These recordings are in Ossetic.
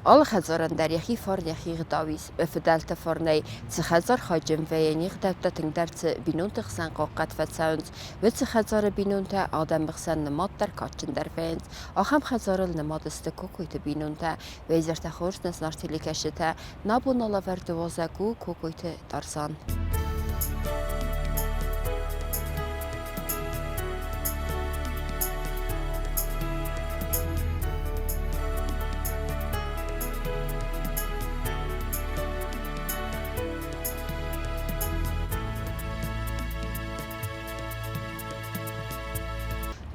Алы хӕдзарӕн дӕр йӕхи фарн, йӕхи гъдау ис. Фыдӕлты фарнӕй цы хӕдзар хайджын вӕййы, не гъдӕуттӕ тынгдӕр цы бинонты хсӕн хъахъхъӕд фӕцӕуынц, уыцы хӕдзары бинонтӕ адӕмы хсӕн нымаддӕр, кадджындӕр вӕййынц. Ахӕм хӕдзарыл нымад сты Кокойты бинонтӕ. Вӕйзӕртӕ хорз нӕ знаг телекӕсджытӕ, нӕ бон алӕвӕрды уазӕг у Кокойты Тарзан.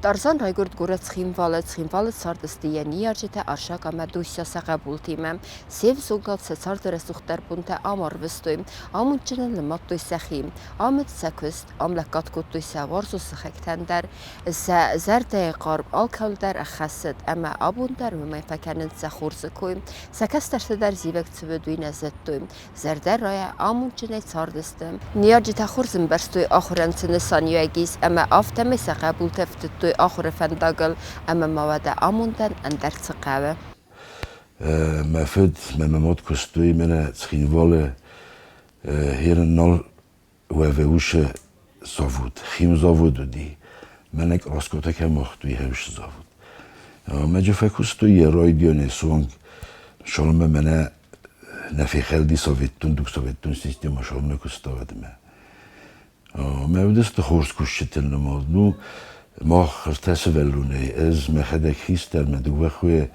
Тарзан райгуырд горӕт Цхинвалы. Цхинвалы цардысты йӕ ныййарджытӕ Аршак ӕмӕ Дуся сӕ хъӕбултимӕ. Се взонгад сӕ царды рӕсугъддӕр бонтӕ ам арвыстой. Амондджыныл нымадтой сӕхи. Амыд сӕ куыст, ам лӕггад кодтой сӕ уарзон сыхӕгтӕн дӕр. Сӕ зӕрдӕйы хъарм алкӕуыл дӕр ӕххӕссыд ӕмӕ абон дӕр уымӕй фӕкӕнынц сӕ хорзы кой. Сӕ кӕстӕртӕ дӕр зивӕг цы уыд, уый нӕ зыдтой. Зӕрдӕрайӕ, амондджынӕй цардысты. Ныййарджытӕ хорз ӕмбӕрстой ахуырӕн цы нысаниуӕг ис ӕмӕ афтӕмӕй сӕ хъӕбултӕ фтыдтой ахуыры фӕндагыл ӕмӕ ма уӕдӕ амондӕн ӕндӕр цы хъӕуы. Мӕ фыд мӕ мӕ мад куыстой мӕнӕ Цхинвалы херын нал уӕвӕусы завод, химзавод уыди. Мӕнӕ краскотӕ кӕм уагътой, хӕусы завод. Мӕ джы фӕкуыстой йӕ райдианӕй суанг цалынмӕ мӕнӕ нӕ фехӕлди советтон дуг, советтон системӕ цалынмӕ куыста, уӕдмӕ. Мӕ уыдысты хорз кусджытыл нымад. Ну, мах ӕртӕ сывӕллонӕй, ӕз мӕхӕдӕг хистӕр, мӕ дыууӕ хойы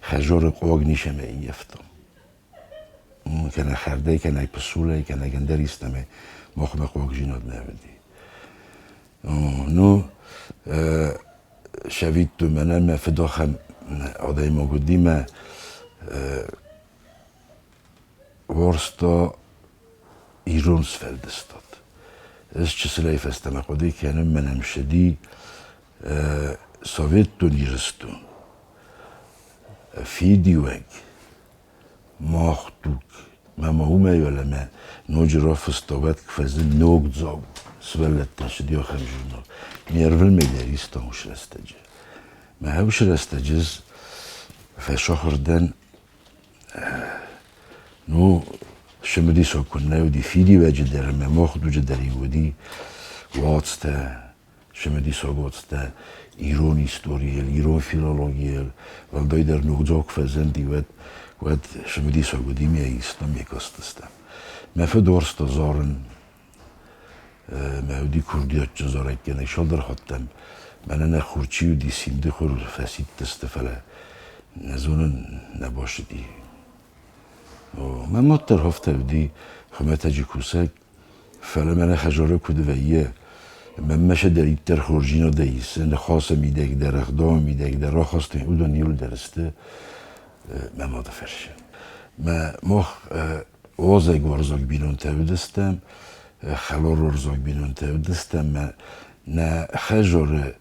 хӕзоры хъуаг ничӕмӕ ӕййӕфтам. Кӕнӕ хӕрдӕй, кӕнӕ пысулӕй, кӕнӕ ӕндӕр истӕмӕй махмӕ хъуагдзинад нӕ уыди. Ну, сӕвидтой мӕнӕн мӕ фыд ахӕм адӕймаг уыди мӕ уарзта ирон сфӕлдыстад. Ӕз чысылӕй фӕстӕмӕ хъуыды кӕнын, мӕнӕн ссыди Советон Ирыстон, фидиуӕг, мах дуг. Мӕ ма уымӕй уӕлӕмӕ ноджы рафыста, уӕд фӕзынд ногдзау сывӕллӕттӕн цыди ахӕм журнал. Ме рвылмӕй дӕр истон уыцы рӕстӕджы. Мӕ уыцы рӕстӕджы ӕз фӕсахуыр дӕн. Ну, цымыдисаг куыннӕ уыди фидиуӕджы дӕр ӕмӕ мах дуджы дӕр-иу уыди уацтӕ, цымыдисаг уацтӕ ирон историйыл, ирон филологийыл, уӕлдайдӕр ногдзау куы фӕзынди, уӕд, уӕд цымыдисаг уыди ме истам, ме кастыстӕм. Мӕ фыд уарзта зарын, мӕ уыди курдиатджын зарӕггӕнӕг цалдӕр хаттӕн. Мӕнӕ нӕ хур чи уыди, симды хур фӕсидтысты, фӕлӕ нӕ зонын, нӕ басыди. Мӕ мад дӕр афтӕ уыди, хуымӕтӕджы кусӕг, Фӕлӕ мӕнӕ хӕзоры куыд вӕййы, мӕнмӕ цыдӕриддӕр хорздзинадӕй исы, ныхасы мидӕг дӕр, ӕгъдауы мидӕг дӕр рахастой, уыдон иууылдӕр сты мӕ мады фӕрцы. Мӕ мах уазӕгуарзаг бинонтӕ уыдыстӕм, хӕларуарзаг бинонтӕ уыдыстӕм, мӕ нӕ хӕзоры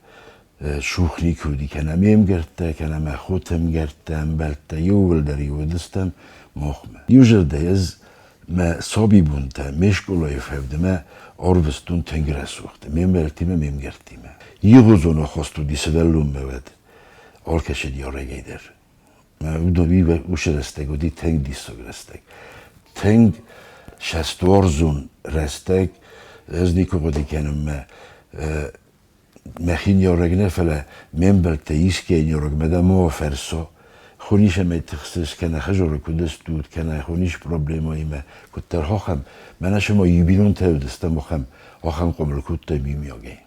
цух никуы уыди, кӕнӕ ме мгӕрттӕ, кӕнӕ мӕ хоты ӕмгӕрттӕ, ӕмбӕлттӕ, иууылдӕр-иу уыдыстӕм махмӕ. Иузӕрдӕй ӕз мӕ сабибонтӕ, ме скъолайы фӕвдымӕ ӕрвыстон тынг рӕсугъд, ме мбӕлттимӕ, ме мгӕрттимӕ. Иугъуызон ахаст уыди сывӕллонмӕ уӕд алкӕцы диарӕгӕй дӕр. Уыдон уыцы рӕстӕг уыди тынг диссаг рӕстӕг. Тынг цӕстуарзон рӕстӕг. Ӕз никуы хъуыды кӕнын мӕ мӕхи ниорӕг нӕ, фӕлӕ ме мбӕлттӕ искӕй ниорӕгмӕ дӕ мо фӕрсо. Хонис ӕмӕ тыхсыс, кӕнӕ хӕзоры куыд стут, кӕнӕ хонис проблемӕимӕ куыддӕр хохӕм, мӕнӕ сымо иу бинонтӕ уыдыстӕм охӕм, охӕм хъомыл кодтой мимиогӕй.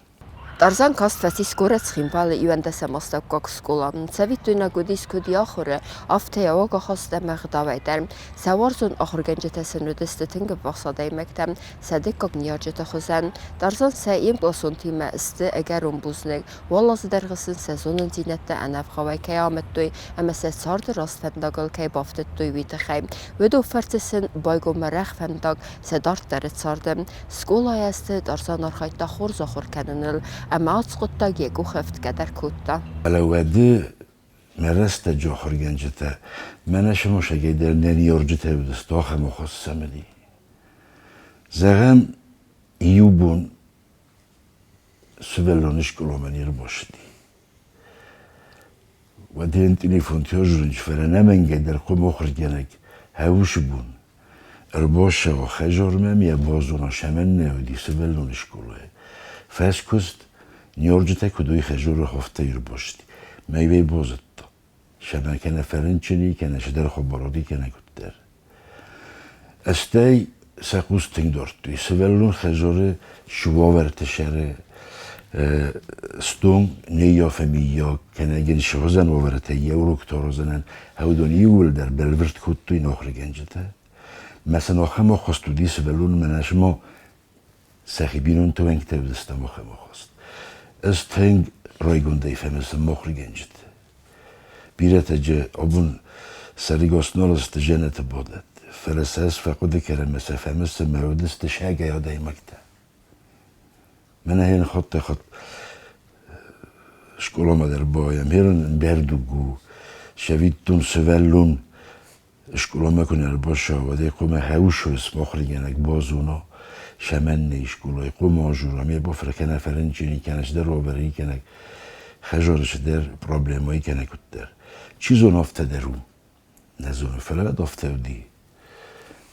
Тарзан каст фӕцис горӕт Цхинвалы иуӕндӕсӕм астӕуккаг скъола. Цӕвиттойнаг уыдис куыд йӕ ахуыры, афтӕ йӕ уагахаст ӕмӕ ӕгъдауӕй дӕр. Сӕ уарзон ахуыргӕнджытӕ сын уыдысты тынг ӕввахс адӕймӕгтӕ, сӕ дыккаг ныййарджыты хуызӕн. Тарзан сӕ йе мкъласонтимӕ сты ӕгӕрон бузныг, уал азы дӕргъы сын сӕ зонындзинӕдтӕ ӕнӕвгъауӕй кӕй амыдтой ӕмӕ сӕ царды раст фӕндагыл кӕй бафтыдтой, уый тыххӕй. Уыдон фӕрцы сын байгом уӕрӕх фӕндаг сӕ дарддӕры царды. Скъолайы азты Тарзан архайдта хорз ахуыр кӕныныл ӕмӕ ацы хъуыддаг йӕ къухы ӕфтгӕ дӕр кодта. Фӕлӕ уӕды мӕ рӕстӕджы ахуыргӕнджытӕ мӕнӕ сымосӕгӕй дӕр нӕ ныййарджытӕ уыдысты ахӕм охоссӕмыди. Зӕгъӕм, иу бон сывӕллоны скъоламӕ не рбацыди. Уӕд телефон тёжрынч, фӕлӕ нӕмӕнгӕй дӕр хъуым охыргӕнӕг хӕусы бон. Ӕрбассӕуа хӕдзармӕ, йӕ базона, сӕмӕн нӕ уыди сывӕллоны скъолайы. Фӕскуыст ниорджытӕ куыд уый хӕдзары хафтӕ ӕрбасти. Мӕйвӕй базыдта. Сӕмӕ кӕнӕ фӕрынчын и, кӕнӕ цыдӕр хабар уыди, кӕнӕ куыддӕр. Стӕй сӕ хъус тынг дардтой. Сывӕллон хӕдзары цы уавӕрты сӕры стонг не ййафы миййаг, кӕнӕ йын сыгъдзӕн уавӕртӕ йӕ уроктӕ аразынӕн, уыдон иууылдӕр бӕлвырд кодтой ахуыргӕнджытӕ. Мӕ сын ахӕм ӕххуыст уыди сывӕллон мӕнӕ цыма сӕхи бинонты уӕнгтӕ уыдыстӕм ахӕм ӕххуыст. Ӕз тынг райгондӕй фӕмысын мӕ ахуыргӕнджыты. Бирӕтӕ джы абон сӕрыгас нал сты дзӕнӕты бадӕт, фӕлӕ сӕ ӕз фӕхъуыды кӕнын ӕмӕ сӕ фӕмысын мӕ уыдысты сӕгай адӕймӕгтӕ. Мӕнӕ хин хаттӕй-хатт скъоламӕ дӕр байӕм, херун ӕндӕр дуг у. Сӕвиттон сывӕллон скъоламӕ ку не рбацӕуа, уӕд ӕй хъуамӕ хӕусы смахуыргӕнӕг базона, сӕмӕннӕй скъолай хъуамӕ азура, ме бафра кӕнӕ фӕрынчыни, кӕнӕ цыдӕр уавӕри, кӕнӕ хӕдзары цыдӕр проблемӕй, кӕнӕ куыддӕр. Чи зоны, афтӕ дӕр у. Нӕ зоны, фӕлӕ уӕд афтӕ уыди.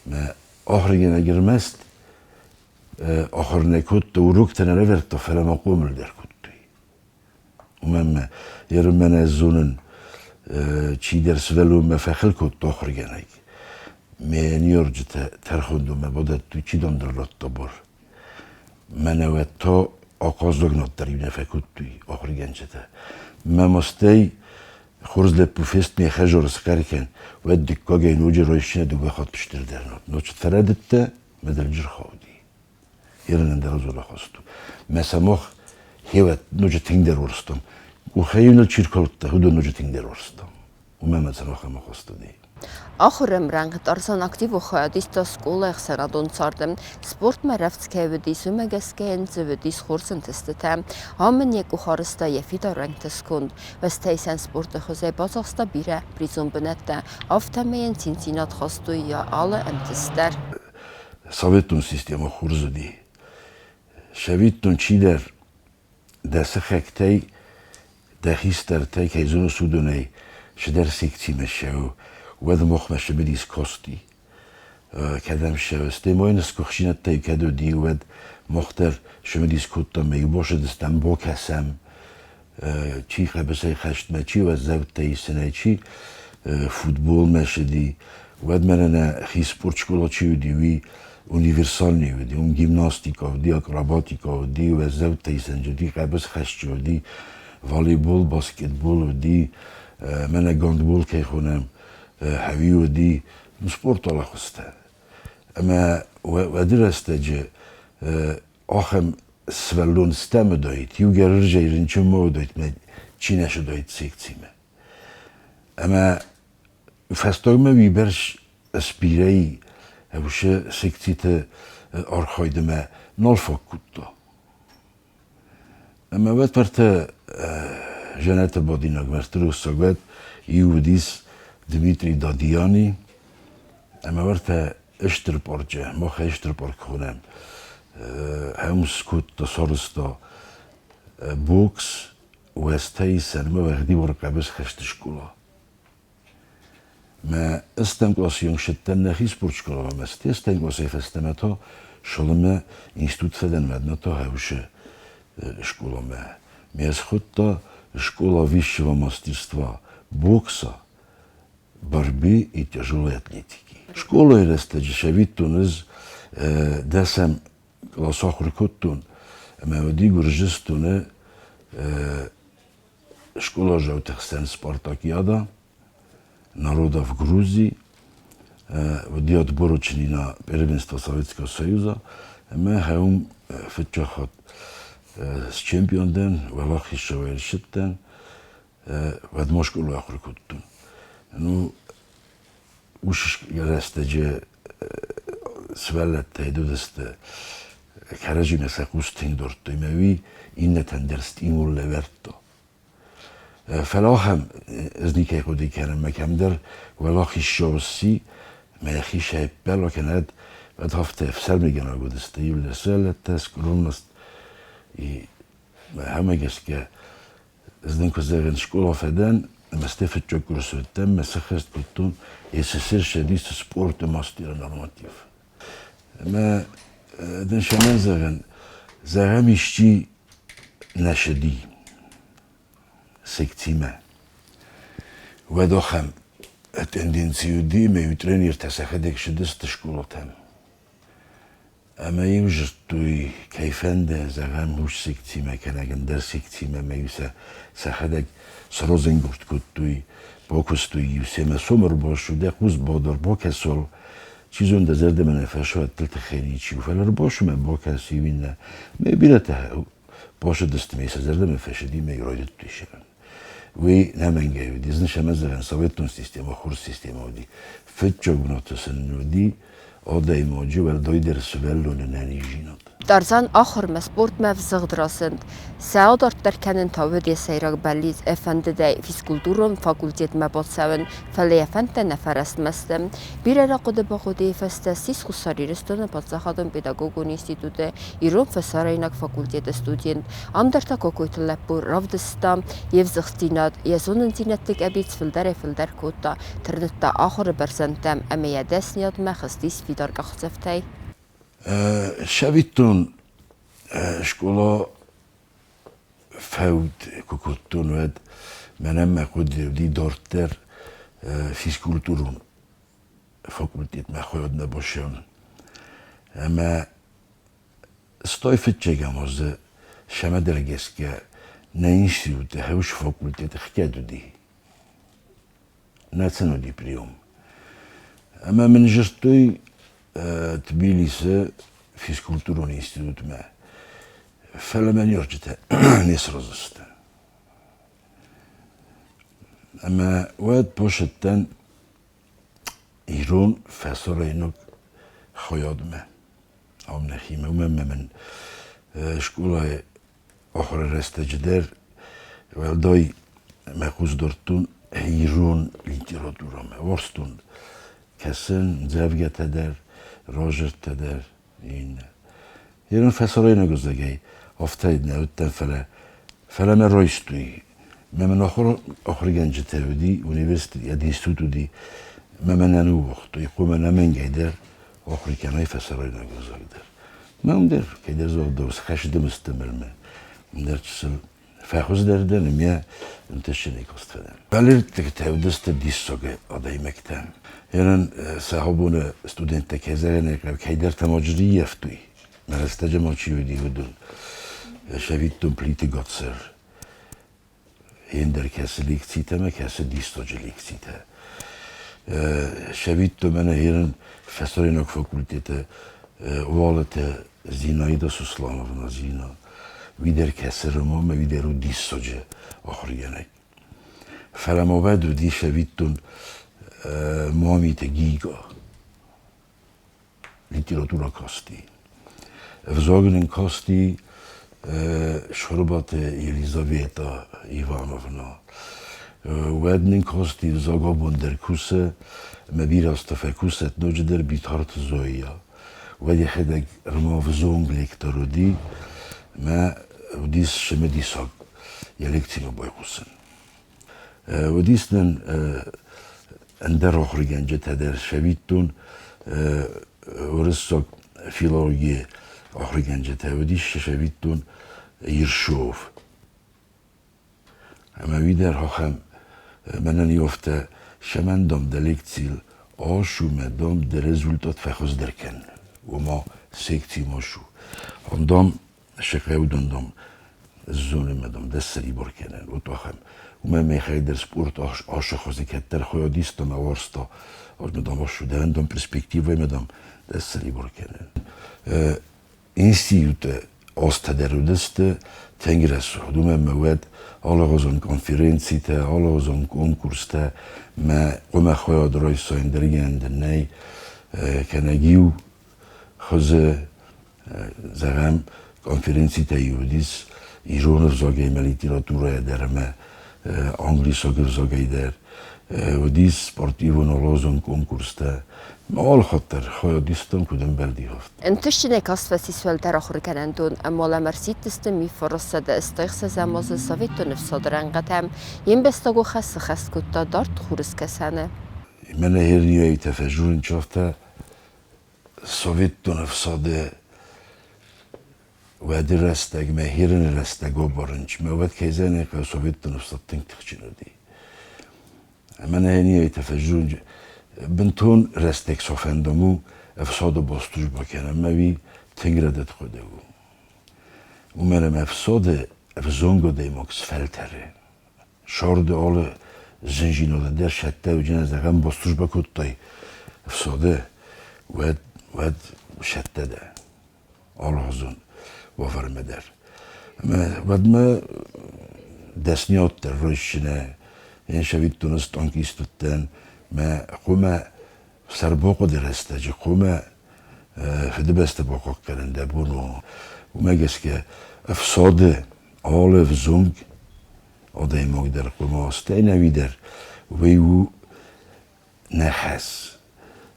Мӕ ахуыргӕнӕг ӕрмӕст ахуыр нӕ кодта, уроктӕ нӕ лӕвӕрдта, фӕлӕ ма хъомыл дӕр кодтой. Уымӕн мӕ ерынмӕ нӕ зонын, чидӕр сывӕллонмӕ фӕхыл кодта ахуыргӕнӕг. Ме ныййарджытӕ тӕрхондонмӕ бадӕттой, чи дам дын радта бар. Мӕнӕ уӕд та ахъаззаг над дӕр иу нӕ фӕкодтой ахуыргӕнджытӕ. Мӕ мастӕй хорз лӕппу фест ме хӕдзары схъӕр кӕн, уӕд дыккагӕй ноджы райсдзынӕ дыууӕ хатты стырдӕр над. Ноджы фӕрӕдыдтӕ, мӕ дӕлджыр хауди. Ирынӕн дӕр ӕзолахасту. Мӕ самох хевӕд ноджы тынгдӕр уарзтон. Къухӕй ныл чи ркалдта, уыдон ноджы тынгдӕр уарзтон. Уымӕ мӕ цӕрӕх ӕмӕ хост уыди. Ахуыры ӕмрӕнхъ Тарзан активон хайад иста скъолайы ӕхсӕнадон царды. Спортмӕ рӕвдз кӕй уыдис, уымӕ гӕсгӕ йын дзы уыдис хорз ӕнтыстытӕ. Ам ын йӕ къух арызта йӕ фидар уӕнгты сконд. Бӕстӕисӕн спорты хуызӕй бацахста бирӕ призон бынӕттӕ, афтӕмӕй йын циндзинад хастой йӕ алы ӕнтыст дӕр. Советон системӕ хорз уыди. Советон чидӕр дӕ сыхӕгтӕй, дӕ хистӕртӕй кӕй зоныс, уыдонӕй цыдӕр секцимӕ ссӕуы, уӕд махмӕ цымыдис касти. Кӕдӕм ссӕуы, стӕй ма йын сгуыхтдзинӕдтӕй кӕд уыди, уӕд мах дӕр цымыдис кодтам, ӕмӕ иу бацыдыстӕм, бакӕсӕм, чи хъӕбысӕй хӕстмӕ, чи уӕззӕуттӕ исынӕй, чи футболмӕ цыди. Уӕд мӕнӕ нӕ хи спортскъола чи уыди, уый универсальный уыди, уым гимнастикӕ уыди, акробатикӕ уыди, уӕззӕуттӕ исӕнджы уыди, хъӕбысхӕстджы уыди, волейбол, баскетбол уыди, мӕнӕ гандбол кӕй хонӕм, хӕуи уыди, спорт алӕхуызтӕ. Ӕмӕ уӕды рӕстӕджы ахӕм сывӕллон стӕм уыдаид, иугӕр рызӕй рынчын ма уыдаид, мӕ чи нӕ суыдаид секцимӕ. Ӕмӕ фӕстагмӕ уыйбӕрц сбирӕ и уыцы секциты архайдмӕ нал фаг кодта. Ӕмӕ уӕд уӕртӕ Жанеты бадинаг мӕрдты уӕд иу уыдис Дмитрий Дадиани, ӕмӕ уӕртӕ стыр парчы, мах ӕй стыр парк хонӕм, ӕм скодта, сарӕзта бокс уӕзтӕй сӕрмӕ уӕгъдибар хъӕбысхӕсты скъола. Мӕ ӕстӕм къласы ссыдтӕн нӕхи спортскъоламӕ, мӕ ӕстӕм къласӕй фӕстӕмӕ та Шолымӕ институт фӕдӕн, уӕдмӕ та хӕусы скъоламӕ. Ме схуыдта школа высшего мастерства бокса, борьбы и тяжелой атлетики. Школайы рӕстӕджы сӕвиттон ӕз дӕсӕм кълас ахуыр кодтон, ӕмӕ уыди Гуырдзыстоны скъоладзауты хсӕн спартакиада народов Грузии, уыди отборочный на первенство Советского Союза, ӕмӕ хӕум фыццаг хатт счемпион дӕн, уӕлахиз ссыдтӕн, уӕд ма скъолайы ахуыр кодтон. Ну, уыцы рӕстӕджы сывӕллӕттӕй уыдысты кӕрӕдзимӕ сӕ хъус тынг дардтой ӕмӕ уый иннӕтӕн дӕр стимул лӕвӕрдта. Фӕлӕ ахӕм ӕз никӕй хъуыды кӕнын, мӕ кӕмдӕр уӕлахиз сси, мӕ йӕхи сӕппӕла кӕнӕд, уӕд афтӕ ӕфсӕрмыгӕнаг уыдысты иууылдӕр сывӕллӕттӕ, скъолонмӕ и мӕ гӕсгӕ ӕз дын куы зӕгъин, скъола фӕдӕн. Ӕмӕ стӕй фыццаг курсы уыдтӕн, мӕ сӕххӕст кодтон СССР сӕдисы спорты мастеры норматив. Ӕмӕ дын цӕмӕн зӕгъын, зӕгъӕм, исчи нӕ сыди секцимӕ. Уӕд ахӕм тенденци уыди, ӕмӕ-иу тренертӕ сӕхӕдӕг сыдысты скъолатӕм. Ӕмӕ-иу зыдтой, кӕй фӕнды, зӕгъӕм, ус секцимӕ кӕнӕ ӕндӕр секцимӕ, ӕмӕ-иу сӕ сӕхӕдӕг срозенгурд кодтой, бакуыстой-иу семӕ сом ӕрбассу, дӕ хъус бадар, бакӕсол. Чи зоны, дӕ зӕрдӕмӕ нӕ фӕсвӕдтыл тыххӕй ничи у, фӕлӕ ӕрбассу мӕ бакӕс-иу иннӕ. Мӕ бирӕтӕ бацыдысты мӕ сӕ зӕрдӕмӕ фӕсыди мӕ райдыдтой сӕрын. Уый нӕмӕнгӕй уыди, зын сӕмӕ советон системӕ, хорз системӕ уыди. Фыццаг бынаты сын уыди адӕймаджы уӕлдайдӕр сывӕллоны нӕниздзинад. Тарзан ахуырмӕ, спортмӕ взыгъд рацыд. Сӕ адарддӕр кӕнын та уыд йӕ сӕйраг бӕллиц, фӕндыд ӕй физкультурон факультетмӕ бацӕуын, фӕлӕ йӕ фӕндтӕ нӕ фӕрӕстмӕ сты. Бирӕ рахъуыды-бахъуыдыйы фӕстӕ ссис Хуссар Ирыстоны паддзахадон педагогон институты ирон фӕсарӕйнаг факультеты студент. Ам дӕр та Кокойты лӕппу равдыста йе взыгъддзинад, йӕ зонындзинӕдты къӕбиц фылдӕрӕй-фылдӕр кодта, тырныдта ахуыры бӕрзӕндтӕм ӕмӕ йӕ дӕсныйадмӕ хызтис фидар къахдзӕфтӕй. Цӕвиттон, скъола фӕуд куы кодтон, уӕд мӕнӕн мӕ хъуыды уыди дарддӕр физкультурон факультетмӕ хайадмӕ бацӕуын. Ӕмӕ стой фыццӕгӕм азы цӕмӕдӕр гӕсгӕ нӕ институты хӕс факультеты хгӕд уыди. Нӕ сын уыди прием. Ӕмӕ мын зыдтой Тбилисы физкультурон институтмӕ. Фӕлӕ мӕ ниуӕрджытӕ не сразы сты. Ӕмӕ уӕд посыдтӕн ирон фӕсарӕйнаг хайадмӕ. Ам нӕхимӕ, уымӕн ӕмӕ мын скъолайы ахуыры рӕстӕджы дӕр уӕлдай мӕ хъус дардтон ирон литературӕмӕ. Уарзтон кӕсын ӕмдзӕвгӕтӕ дӕр, радзырдтӕ дӕр, иннӕ. Ирон фӕсарӕйнаг ӕвзагӕй афтӕ нӕ уыдтӕн, фӕлӕ мӕ райстой. Мӕ мын ахуыргӕнджытӕ уыди, университет, институт уыди, мӕ мӕ нӕ ныууагътой, хъуамӕ ӕнӕмӕнгӕй дӕр ахуыр кӕнай фӕсарӕйнаг ӕвзаг дӕр. Мӕ уым дӕр кӕйдӕр загъдау схӕсдымысты мӕнмӕ. Ӕндӕр чысыл фӕхуыздӕр дӕн ӕмӕ ӕнтыстджынӕй куыст фӕдӕн. Балерттӕгтӕ уыдысты диссаг адӕймӕгтӕ. Ерын сӕ абоны студенттӕ кӕй зӕгъӕн кӕйдӕртӕ ма ӕййӕфтой. Мӕ рӕстӕджы ма чи уыди, уыдон. Сӕвиттон Плиты Гацыр. Ендӕр кӕцы лекцитӕ ӕмӕ кӕцы диссаджы лекцитӕ. Сӕвиттон мӕнӕ ерын фӕсарӕйнаг факультеты Уалыты Зинаида Суслановна Зина. Уый дӕр кӕцы романмӕ, уый дӕр у диссаджы ахуыргӕнӕг. Фӕлӕ ма уӕд уыди цӕвиттон Мамиты Гига литературӕ касти. Ӕвзаг нын касти Цхуырбаты Елизавета Ивановна. Уӕд нын касти ӕвзаг абон дӕр кусы, ӕмӕ бирӕ азты фӕкусӕт ноджыдӕр Битарты Зоя. Уӕд йӕхӕдӕг ӕрмавзонг лектор уыди ӕмӕ уыдис цымыдисаг йӕ лекцимӕ байхъусын. Уыдис нын ӕндӕр ахуыргӕнджытӕ дӕр, цӕвиттон, уырыссаг филологийы ахуыргӕнджытӕ уыдис, цӕвиттон, Ершов. Ӕмӕ уый дӕр ахӕм мӕнӕн афтӕ цӕмӕн дам дӕ лекцийыл ацу мӕ дам дӕ результат фӕхуыздӕр кӕн, ома секцимӕ ссу. Ам дам сӕхӕудон дам зоны дам дӕ ссӕрибар кӕнӕн, вот ахӕм. Уымӕ мӕхӕй дӕр спорт асахуызи кӕддӕр хайадиста мӕ уарзта, ӕз ме дам ассу дӕн дам перспективӕй дам дӕ ссӕрибар кӕнӕн. Институты азтӕ дӕр уыдысты тынг рӕсугъд, уымӕн ӕмӕ уӕд алыгъуызон конференцитӕ, алыгъуызон конкурстӕ мӕ хъуамӕ хайад райса ӕндӕр гӕнӕн нӕй, кӕнӕ иу хуызы, зӕгъӕм, конференцитӕ уыдис ирон ӕвзагӕй ӕмӕ литературӕйӕ дӕр ӕмӕ Англисаг ӕвзагӕй дӕр. Уыдис спортивон алазон конкурстӕ. Алхатт дӕр хайад истам, куыд ӕмбӕлди, афтӕ. Ӕнтыстджынӕй каст фӕцис уӕлдӕр ахуыргӕнӕндон ӕмӕ лӕмӕрсидтысты 1926 азы Советон ӕфсады рӕнхъытӕм. Йе мбӕстагон хӕс сыххӕст кодта дард Хурыскӕсӕны. Мӕнӕ херниӕйтӕ фӕзурынц афтӕ, Советон ӕфсады уӕды рӕстӕгмӕ херыны рӕстӕг абарынчмӕ, уӕд кӕй зӕгъын ӕй хъӕуы, Советон ӕфсад тынг тыхджын уыди. Мӕнӕ херниӕйтӕ фӕзурынц, бынтон рӕстӕг сафӕндон у ӕфсады баслужбӕ кӕнын, ӕмӕ уый тынг рӕдыд хъуыды у. Уымӕн ӕмӕ ӕфсады ӕвзонг адӕймаг сфӕлтӕры. Сӕрды алы зынзинады дӕр сӕттӕ уыджын зӕгъӕм баслужбӕ кодтай ӕфсады, уӕд, уӕд сӕттӕ дӕ алыгъуызон уавӕрмӕ дӕр. Ӕмӕ уӕдмӕ дӕсниад дӕр райсджынӕ, ен сӕвиттон ӕз танкист уыдтӕн, мӕ хъуамӕ сӕрбахъуыды рӕстӕджы хъуамӕ Фыдыбӕстӕ бахъахъхъӕнын дӕ бон у. Уымӕ гӕсгӕ ӕфсады алы ӕвзонг адӕймаг дӕр хъуамӕ стӕй нӕуи дӕр уый у нӕ хӕс.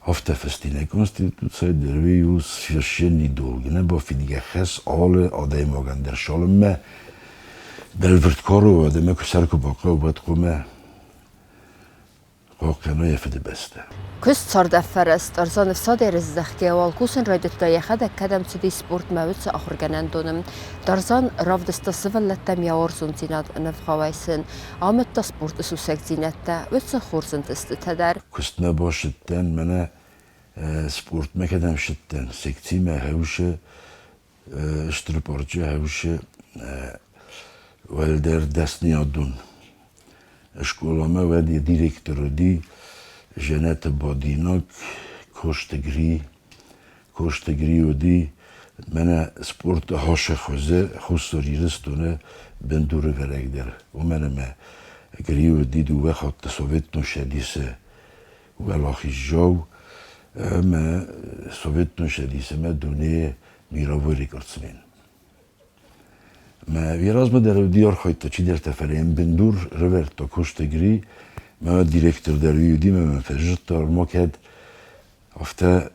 Афтӕ фысти нӕ Конституцийы дӕр, уый у священный долг, нӕ бафидгӕ хӕс алы адӕймагӕн дӕр цалынмӕ бӕлвырд кары уӕд ӕмӕ куы сӕр куы бахъӕуы, уӕд хъуамӕ хъахъхъӕна йӕ Фыдыбӕстӕ. Куыст цардӕффӕрӕзт ӕрдзон ӕфсадӕй рыздӕхгӕ уал кусын райдыдта йӕхӕдӕг кӕдӕм цыди спортмӕ уыцы ахуыргӕнӕндоны. Тарзан равдыста сывӕллӕттӕм йӕ уарзондзинад ӕнӕвгъауӕй сын амыдта спорты сусӕгдзинӕдтӕ, уыцы хорз ӕнтыстытӕ дӕр. Куыстмӕ бацыдтӕн, мӕнӕ спортмӕ кӕдӕм цыдтӕн, секцимӕ хӕусы стыр парчы хӕусы уӕлдӕр дӕсныйадон скъоламӕ уӕд йӕ директор уыди Женеты бадинаг Косты Гри. Косты Гри уыди мӕнӕ спорты хасы хуызы Хуссар Ирыстоны бындурӕвӕрӕг дӕр. Уымӕн ӕмӕ Гри уыди дыууӕ хатты Советон Цӕдисы уӕлахиздзау ӕмӕ Советон Цӕдис ӕмӕ дунейы мировой рекордсмен. Мӕ размӕ дӕр уыди архайдта чидӕртӕ, фӕлӕ йын бындур рывӕрдта Косты Гри, мӕ директор дӕр уый уыди ӕмӕ мӕ фӕзыдта, ма кӕд афтӕ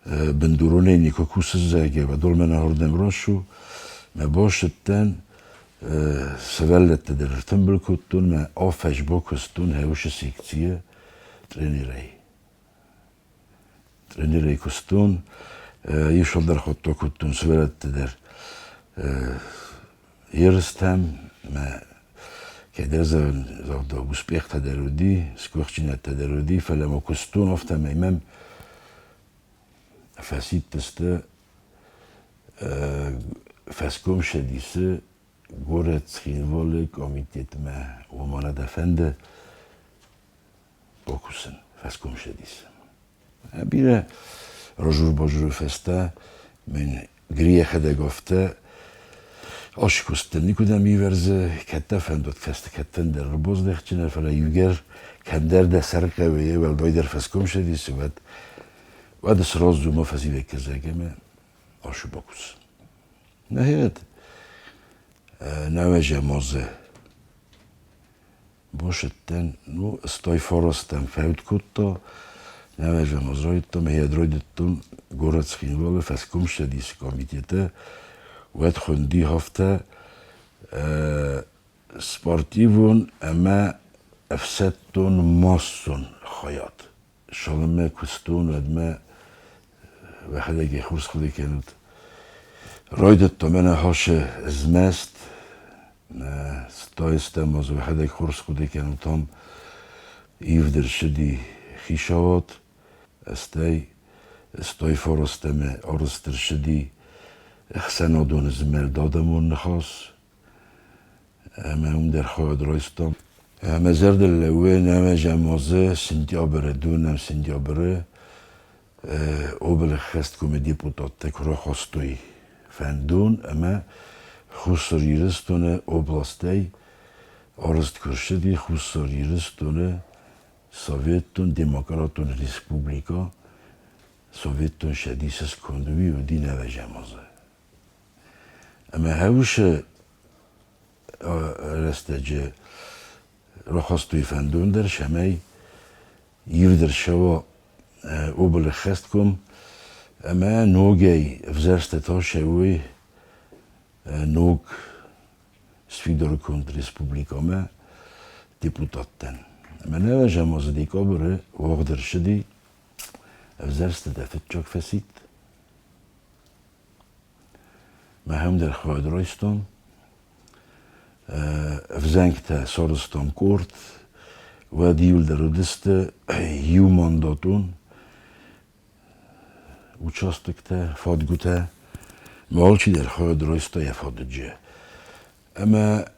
бындуронӕй никуы кусы, зӕгъгӕ, уӕд мӕ нӕ рацу. Мӕ бацыдтӕн, сывӕллӕтты дӕр ӕртымбыл кодтон, мӕ афӕдз бакуыстон хӕусы секцийы тренерӕй. Тренерӕй куыстон, иу хуыдта кодтон сывӕллӕтты дӕр ерыстӕм, мӕ кӕддӕр загъта, успехтӕ дӕр уыди, сгуыхтдзинӕдтӕ дӕр уыди, фӕлӕ ма куыстон, афтӕмӕй мӕм фӕсидтысты фӕскомцӕдисы горӕт Цхинвалы комитетмӕ, уымӕн дӕ фӕнды бакусын фӕскомцӕдисы. Бирӕ разур-базуры фӕстӕ мын Гри йӕхӕдӕг афтӕ аскуыстӕн никуыдӕм ивӕрзы, кӕддӕр фӕндуат кӕсты, кӕддӕр ӕрбаздӕхджынӕ, фӕлӕ иугӕр кӕмдӕр дӕ сӕр хъӕуы, уӕлдайдӕр фӕскомцӕдисы, уӕд уӕд сразу ма фӕзивӕг кӕзӕг ӕмӕ ашу бакус. Нӕхиуӕд нӕуӕзӕ мазы Босыдтӕн, ну, стой форостӕм фӕуд кодта, нӕуӕзӕ маз райдыдтам, хед райдыдтон горӕт Цхинвалы фӕскомцӕдисы комитеты, уӕд хуынди афтӕ спортивон ӕмӕ ӕфсӕддон массон хайад. Цалынмӕ куыстон, уӕдмӕ уӕхӕдӕг ӕххуыс хъуыды кӕнут. Райдыдта мӕнӕ хасы змӕст, стайыстӕм аз уӕхӕдӕг хорз хъуыды кӕнут ам ивд ӕрцыди хицауад, стӕй стой фарастӕмӕ арӕзт ӕрцыди ӕхсӕнадон змӕлд адӕмон ныхас, ӕмӕ уым дӕр хайад райстам. Мӕ зӕрдыл лӕууы нӕуӕзӕм азы сентябры, дунӕм сентябры облӕххӕсткомы депутаттӕ куы рахастой фӕндон ӕмӕ Хуссар Ирыстоны областӕй арӕзт куы рцыди Хуссар Ирыстоны Советон Демократон Республикӕ Советон Цӕдисы сконды уый уыди нӕуӕзӕм азы. Ӕмӕ хӕусы Рӕстӕджы рахастой фӕндон дӕр, цӕмӕй ивд ӕрцӕуа облӕххӕстком ӕмӕ ногӕй ӕвзӕрстытӕ цӕуой ног сфидаргонд республикӕмӕ депутаттӕн. Ӕмӕ нӕуӕзӕм азы декабры уагъд ӕрцыди ӕвзӕрстытӕ фыццаг фӕсидт. Мӕхӕм дӕр хайад райстон. Ӕвзӕнгтӕ сарӕзтам къорд, уӕд иуылдӕр уыдысты иумандатон участоктӕ, фадгуытӕ. Ма алчидӕр хайад райста йӕ фадыджы. Ӕмӕ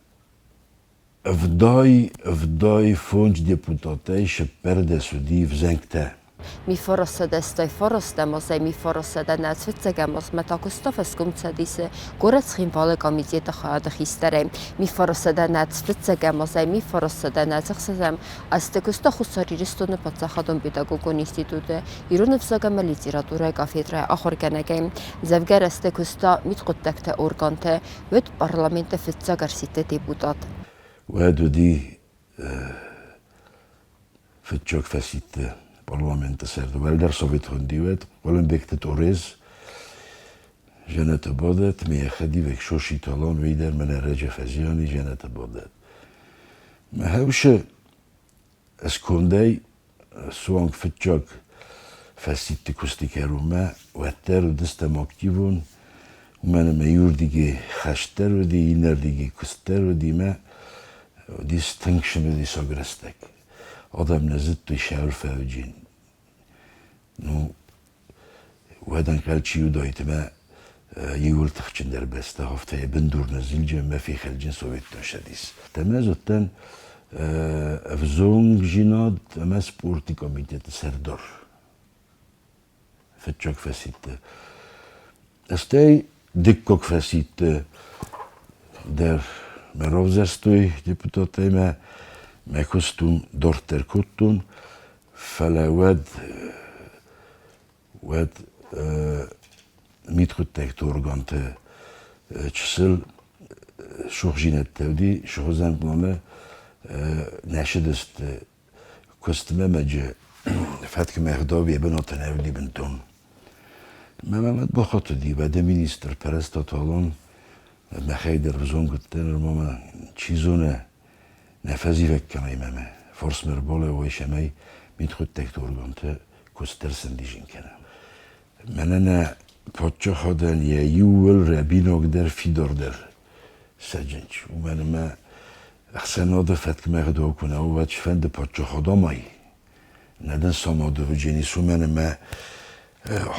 75 депутатӕй 14 уыди ӕвзӕнгтӕ. Mi фарастсӕдӕстай фарастӕм азӕй ми 949-ӕм азмӕ та куыста фӕскомцӕдисы горӕт Цхинвалы комитеты хайады хистӕрӕй. Ми 945-ӕм азӕй ми 996-ӕм азты куыста Хуссар Ирыстоны паддзахадон педагогон институты ирон ӕвзаг ӕмӕ литературӕйы кафедрӕйы ахуыргӕнӕгӕй. Дзӕвгар азты куыста мидхъуыддӕгты органты, уыд парламенты фыццаг ӕрсидты депутат. Уӕд уыди фыццаг фӕсидты парламенты сӕрдар, уӕлдӕр совет хуынди уӕд, Хъуылымбегты Торез, Женеты бадӕт, ме хӕдивӕг Шоши Талан уый дӕр мӕнӕ ӕрӕджы фӕзиан и Женеты бадӕт. Мӕ хӕусы скондӕй суанг фыццаг фӕсидты куысты кӕронмӕ уӕддӕр уыдыстӕм активон, уымӕн ӕмӕ иуырдыгӕй хӕст дӕр уыди, иннӕрдыгӕй куыст дӕр уыди мӕ уыдис тынг цымыдисаг рӕстӕг. Адӕм нӕ зыдтой сӕ фӕуджын. Ну, уӕд ӕнхъӕл чи уыдаид ӕмӕ иууыл тыхджындӕр бӕстӕ афтӕ йӕ бындур ныззилджын ӕмӕ фехӕлджын Советтон Цӕдис. Ӕмӕ ӕз уыдтӕн ӕвзонгдзинад ӕмӕ спорты комитеты сӕрдар. Фыццаг фӕсидты. Стӕй дыккаг фӕсидты дӕр мӕ равзӕрстой депутаттӕй мӕ мӕ куыст уым дарддӕр кодтон. Фӕлӕ уӕд мидхъуыддӕгты органты чысыл сухзинӕдтӕ уыди, сыгъуызӕн пъланы нӕ сыдысты куыстмӕ мӕджы фӕткмӕ ӕгъдау йӕ бынаты нӕ уыди бынтон. Мӕ мад бахатыди, уӕдӕ министр Пӕрӕзта Талон мӕхӕй дӕр взонг уыдтӕн, нырма мӕ чи зоны, нӕ фӕзивӕг кӕнай мӕмӕ, форсмӕ ӕрбалӕууай, цӕмӕй мидхъуыддӕгты органты куыст дӕр сӕндидзын кӕна. Мӕнӕ нӕ паддзахадӕн йӕ иууыл рӕбинагдӕр, фидардӕр цӕджындз, уымӕн ӕмӕ ӕхсӕнады фӕткмӕ ӕгъдау куы нӕ уа, уӕд цыфӕнды паддзахад амай. Нӕ дын самады уыдзӕнис, уымӕн ӕмӕ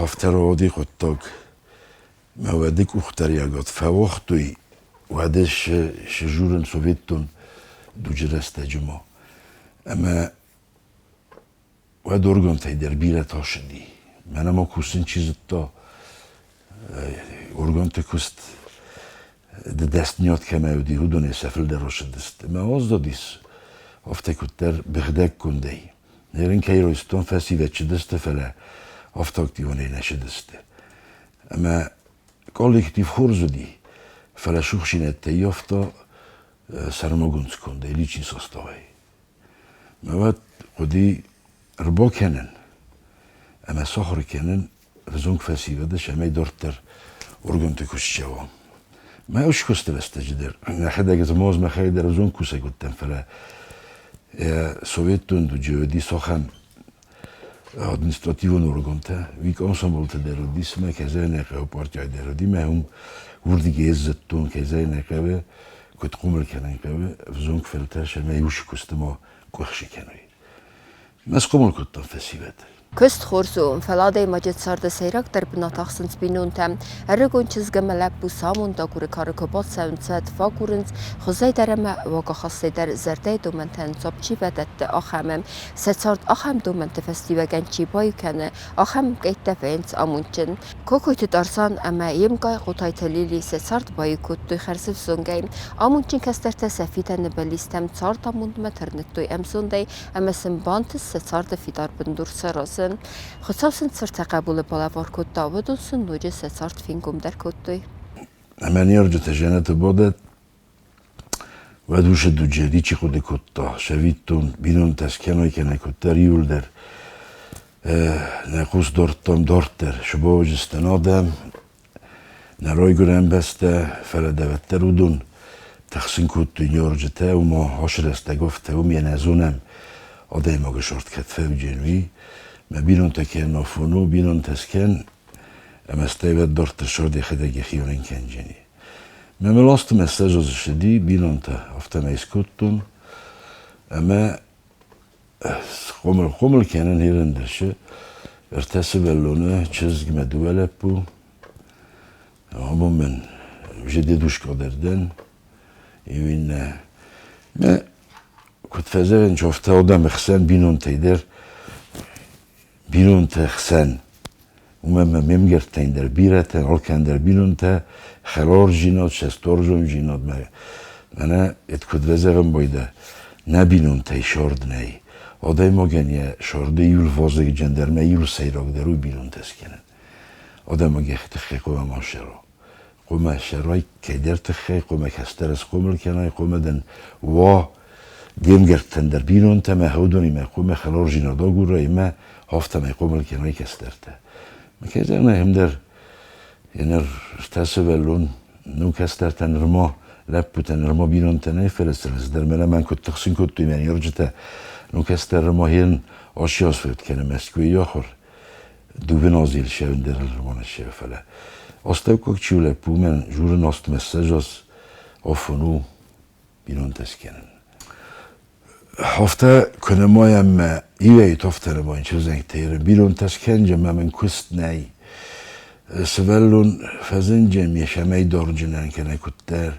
афтӕ рауади хъуыддаг. Мӕ уӕды къухдариӕгад фӕуагътой, уӕдӕ сжурын советтон дуджы рӕстӕджы ма. Ӕмӕ уӕд органтӕй дӕр бирӕ тасыди. Мӕнӕ ма кусын чи зыдта, органты куыст дӕсниад кӕмӕ уыди, уыдонӕй сӕ фылдӕр рацыдысты. Ӕмӕ аздадис афтӕ куыддӕр быгъдӕггондӕй. Ныр кӕй райстон фӕсивӕд цыдысты, фӕлӕ афтӕ активонӕй нӕ цыдысты. Ӕмӕ коллектив хорз уыди, фӕлӕ сухсинӕдтӕ ййӕфта сӕрмагонд скондӕй, личный составӕй. Мӕ уӕд хъуыди ӕрбакӕнын ӕмӕ сахуыр кӕнын ӕвзонг фӕсивӕды, цӕмӕй дарддӕр органты куыст цӕуа. Мӕ ус куысты рӕстӕджы дӕр нӕхӕдӕг ӕз моз мӕхӕдӕг дӕр ӕвзонг кусӕг уыдтӕн, фӕлӕ советтон дуджы уыдис ахӕм административон органтӕ, уый комсомолты дӕр уыдис, мӕ кӕй нӕ хъӕуы партияйы дӕр уыди, мӕ уым уырдыгӕй ӕз зыдтон, кӕй нӕ хъӕуы, куыд хъомыл кӕнын хъӕуы, ӕвзонг фӕлтӕр сӕмӕ иу куысты ма къуыхсы кӕной. Мӕ схъомыл кодтон фӕсивӕд. Куыст хорз у, фӕлӕ адӕймаджы царды сӕйрагдӕр бынат ахсынц бинонтӕ. Ӕрыгон чызг ӕмӕ лӕппу сӕ амондагуры кары куы бацӕуынц, уӕд фӕагурынц, хуызӕй дӕр ӕмӕ уагахастӕй дӕр зӕрдӕйы домӕнтӕн дзуапп чи фӕдӕтты, ахӕмы. Сӕ цард ахӕм домӕнты фӕстиуӕгӕн чи баиу кӕны, ахӕм ӕмкъӕйттӕ вӕййынц амондджын. Кокойты Тарзан ӕмӕ йе мкъай Хъотайты Лили сӕ цард баиу кодтой хӕрзӕвзонгӕй. Амондджын кӕстӕртӕ сӕ фидӕны бӕллицтӕм цардамондмӕ тырныдтой ӕмзондӕй ӕмӕ сын бантыст сӕ царды фидар бындур саразын. Хуыцау сын цы ртӕ хъӕбулы балӕвар кодта, уыдон сын ноджы сӕ цард фенгомдӕр кодтой. Ӕмӕ ныййарджытӕ дзӕнӕты бадӕт. Уӕд уыцы дуджы ничи хъуыды кодта, цӕвиттон, бинонтӕ скӕной кӕнӕ куыддӕр иуылдӕр нӕ хъус дардтам дарддӕр, сыбауджыстӕн адӕм, нӕ райгуырӕн бӕстӕ, фӕлӕ дӕвӕддӕр уыдон тыхсын кодтой ниорджытӕ, уымӕ ацы рӕстӕг афтӕ уым йӕ нӕ зонӕм, адӕймагы сорт кӕд фӕуджен, уый. Мӕ бинонтӕ кӕн афон у, бинонтӕ скӕн, ӕмӕ стӕй уӕд дарддӕр сорд йӕхӕдӕг йӕхионӕн кӕнджени. Мӕ мӕласты мӕ сӕзоз ссыди, бинонтӕ афтӕмӕй скодтон, ӕмӕ хъомыл кӕнын ирӕндӕсы ӕртӕ сывӕллоны, чызг мӕ дыууӕ лӕппу. Абон мын уже дедушка дӕр дӕн, иу иннӕ. Мӕ куыд фӕзӕгъынц, афтӕ адӕмы хсӕн бинонтӕй дӕр бинонты хсӕн. Уымӕн ӕмӕ ме мгӕрттӕн дӕр бирӕтӕ, алкӕмӕн дӕр бинонтӕ, хӕларзинад, сӕсторзондзинад мӕнӕ эд куыд фӕзӕгъӕм бойдӕ, нӕ бинонтӕй сорд нӕй. Адӕймагӕн йӕ сорды иул вазыгджындӕр мӕ иул сӕйрагдӕр у бинонтӕ скӕнын. Адӕймаг йӕхи тыххӕй хъуамӕ ма сӕра. Хъуамӕ сӕрай кӕйдӕр тыххӕй, хъуамӕ кӕстӕр схъомыл кӕнай, хъуамӕ дын уа де мгӕрттӕн дӕр бинонтӕ мӕ уыдонимӕ хъуамӕ хӕларзинад агурай ӕмӕ афтӕмӕй хъомыл кӕнай кӕстӕртӕ. Мӕ кӕй зӕгъын ӕй, ӕндӕр ныр ӕртӕ сывӕллон, ну кӕстӕртӕ нырма лӕппутӕ нырма бинонтӕ нӕ, фӕлӕ сын ӕз дӕр мӕнӕ мӕн куыд тыхсын кодтой мӕ ныййарджытӕ, ну кӕстӕр ма хен асиасфӕд кӕны Мӕскуыйы ахуыр, дыууын азы йыл сӕвӕндӕр ӕрмонӕссӕ, фӕлӕ астӕуккаг чи у лӕппу, мӕн журын астмӕ ссӕдз афон у бинонтӕ скӕнын. Афтӕ куы нымайӕм мӕ иуӕй афтӕ нымайын чызгӕнгтӕ ерын бинонтӕ скӕнджын мӕ мын куыст нӕй. Сывӕллон фӕзынджын ме сӕмӕй дорджынӕн кӕнӕ куыддӕр.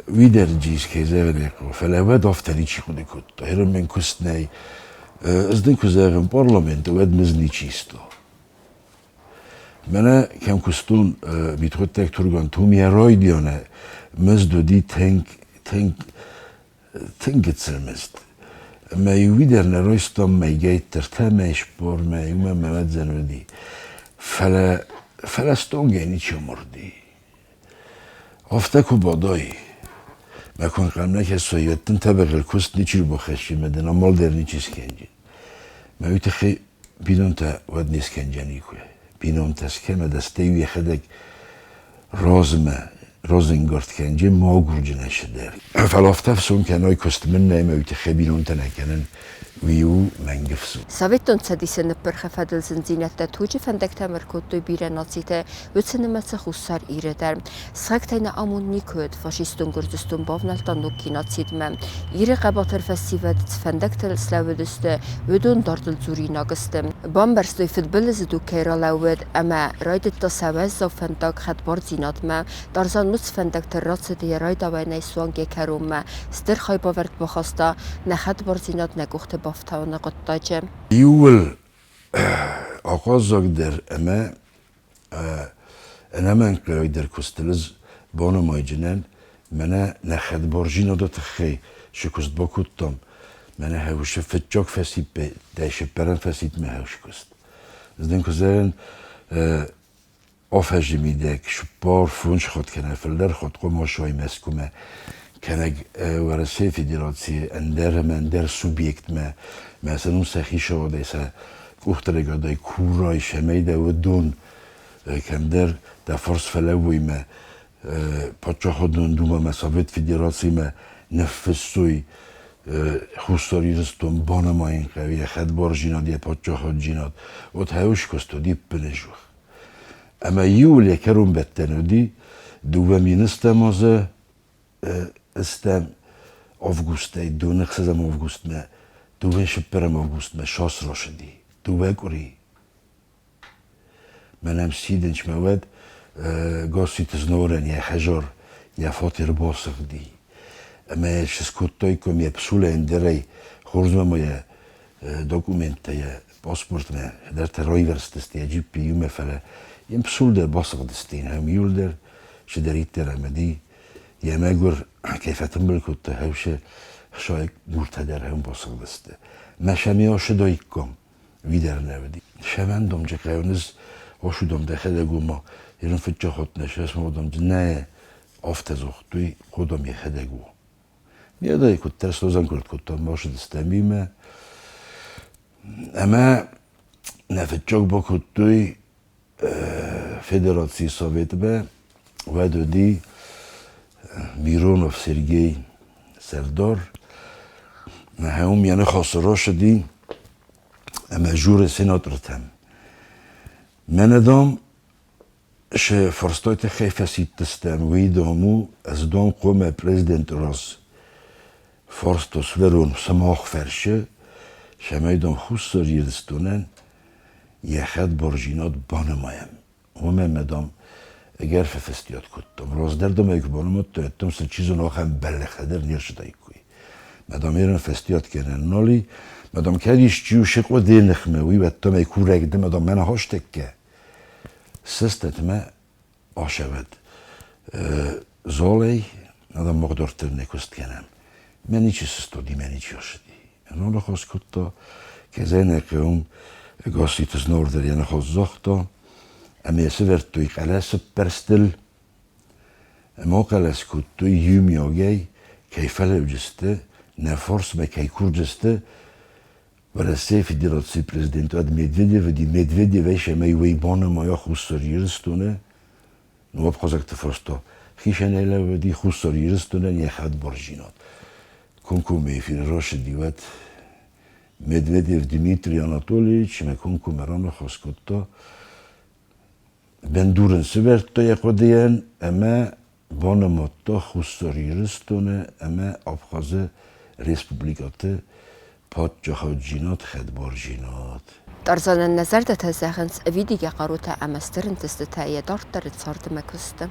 Уый дӕр джиз кӕй зӕгъын хъӕуы, фӕлӕ уӕд афтӕ ничи хъуыды кодта. Ерын мын куыст нӕй. Ӕз дын куы зӕгъын парламенты, уӕд мыз ничи исто. Мӕнӕ кӕм куыстон мидхъуыддӕгты органты, уым йӕ райдианы мызд уыди тынг, тынг, тынг гыццыл мызд. Ӕмӕ иу дӕр нӕ райстам мӕйгӕйттӕ, мӕй спор, мӕй уымӕ мӕ уыди. Фӕлӕ, фӕлӕ стонгӕй ничи амарди. Афтӕ куы бадай, мӕ куы ӕнхъӕлмӕ кӕсой, уӕд дын тӕбӕгъыл куыст ничи бахӕсси ӕмӕ дын амал дӕр ничи скӕнджын. Мӕ уый тыххӕй бинонтӕ уӕд не скӕнджӕн никуы. Бинонтӕ скӕн ӕмӕ стӕй йӕхӕдӕг розмӕ розенгард кӕнджын мӕгуырджын ӕсыдӕр. Фӕлӕ афтӕ ӕфсон кӕной куыст мын нӕй ӕмӕ уый тыххӕй бинонтӕ нӕ кӕнын, уый у мӕнгӕфсон. Советон Цӕдисы ныппырхы фӕдыл зындзинӕдтӕ туджы фӕндӕгтӕм ӕркодтой бирӕ нацитӕ, уыцы нымӕцы Хуссар Иры дӕр. Сыхӕгтӕй нӕ амонд никуы уыд, фашистон Гуырдзыстон бавнӕлдта ног геноцидмӕ. Иры хъӕбатыр фӕсивӕд цы фӕндӕгтыл слӕууыдысты, уыдон дардыл дзуринаг сты. Бамбӕрстой, фыдбылызы дуг кӕй ралӕууыд, ӕмӕ райдыдта сӕ уӕззау фӕндаг хӕдбардзинадмӕ. Тарзан уыцы фӕндӕгтыл рацыд йӕ райдауӕнӕй суанг йӕ кӕронмӕ. Стыр хайбавӕрд бахаста нӕ хӕдбардзинад нӕ къухты бафтауыны хъуыддаджы. Иууыл ахъаззагдӕр ӕмӕ ӕнӕмӕнгхъӕуӕгдӕр куыстыл ӕз банымайджынӕн, мӕнӕ нӕ хӕдбарзинады тыххӕй цы куыст бакодтам, мӕнӕ хӕусы фыццаг фӕсидтӕй сыппӕрӕм фӕсидтмӕ хӕусы куыст. Ӕз дын куы зӕгъын, афӕзы мидӕг цыппар фондз хатт кӕнӕ фылдӕр хатт хъуымасӕй Мӕскуымӕ кӕнӕ Уӕрӕсейы Федерацийы ӕндӕр ӕмӕ ӕндӕр субъектмӕ мӕ сын уым сӕ хицауадӕй сӕ къухдарӕгадӕй курай, цӕмӕй дӕ уыдон кӕмдӕр дӕ фарс фӕлӕууой мӕ Паддзахадон Думӕмӕ, Совет Федерацимӕ ныффыссой Хуссар Ирыстон банымайын хъӕуы йӕ хӕдбардзинад, йӕ паддзахаддзинад. Уӕд хӕуыскуыст уыди ӕппынӕдзух. Ӕмӕ иуыл йӕ кӕронбӕттӕн уыди 2000 стӕм азы стӕм августӕй доны ӕхсӕзӕм августмӕ, дыууӕ цыппӕрӕм августмӕ сас рацыди, дыууӕ къуыри. Мӕнӕм сидынц мӕ уӕд Гасситы Знауырӕн йӕ хӕдзар, йӕ фатер басыгъди. Ӕмӕ йӕ скодтаиккам йӕ псулӕ ӕндӕрӕй, хорз ма йӕ документтӕ, йӕ паспортмӕ цыдӕртӕ райвӕрстысты йӕ джиппы иумӕ, фӕлӕ йын псул дӕр басыгъдысты, йын иуылдӕр цыдӕриддӕр ӕмӕ ди йӕ мӕгуыр кӕй фӕтымбыл кодта, хӕусы хсайы муртӕ дӕр ӕм басыгъдысты. Мӕ сӕм ӕсыдаиккам, уый дӕр нӕ уыди. Сӕвӕндомджы хъӕуыныз ошудом дӕхӕдӕг уыма ирын фыццаг хотнӕ сӕсмодом нӕ афтӕ загътой, ходом йӕхӕдӕг у. Медӕй куыддӕр слозанкурд кодтам, бацыдыстӕм Ӕмӕ нӕ фыццаг бакодтой Федерацийы Советмӕ, уӕд уыди Миронов Сергей сӕрдар. Уым йӕ ныхасы рацыди ӕмӕ жюри сенатортӕм. Мӕнӕ, дам, се фарстай тыххӕй фӕсидтыстӕм, уый, дам, у, ӕз, дам, хъуамӕ президенты раз фарста сывӕрон сымах фӕрсы, цӕмӕй, дам, Хуссар Ирыстонӕн йӕ хӕдбардзинад банымайӕм. Уымӕн ӕмӕ, дам, ӕгӕр фӕфӕстиат кодтам. Раздӕр, дам, ӕй куы банымадтой, уӕд сын чи зоны, ахӕм бӕллӕхтӕ дӕр не рцыдаиккой. Мӕ, дам, ерын фӕстиат кӕнӕн нал и. Мӕ, дам, кӕд исчи у сыкъуыдыйы ныхмӕ, уый уӕд, дам, ӕй курӕг дӕ, мӕ, дам, мӕнӕ хастӕккӕ. Сыстӕтмӕ асӕвӕд залӕй, адам мах дарддӕр нӕ куыст кӕнӕм. Мӕ ничи сыстади, мӕ ничи ацыди. Ныхас кодта, кӕзӕнӕ хъӕум Гасситы Знауыр дӕр йӕ ныхас загъта, ӕмӕ йӕ сӕвӕрдтой къӕлӕсыппӕрстыл. Ӕмӕ акъӕлӕс кодтой иумиагӕй, кӕй фӕлӕуджысты, нӕ фарсмӕ кӕй курджысты, Уӕрӕсейы Федерацийы президент уӕд Медведев уыди. Медведевӕй сӕмӕй уый банымайа Хуссар Ирыстоны ну абхазӕгты фарста хицӕнӕй лӕууыди Хуссар Ирыстонӕн йӕ хӕдбардзинад. Комкоммӕ эфиры рацыди уӕд Медведев Дмитрий Анатольевич ӕмӕ комкоммӕ раныхас кодта. Бындур ын сывӕрдта йӕ хъуыдыйӕн ӕмӕ банымадта Хуссар Ирыстоны ӕмӕ Абхазы республикӕты паддзахаддзинад, хӕдбардзинад. Тарзанӕн нӕ зӕрдӕтӕ зӕгъынц ӕвидигӕ хъарутӕ ӕмӕ стыр ӕнтыстытӕ йӕ дарддӕры царды мӕ куысты.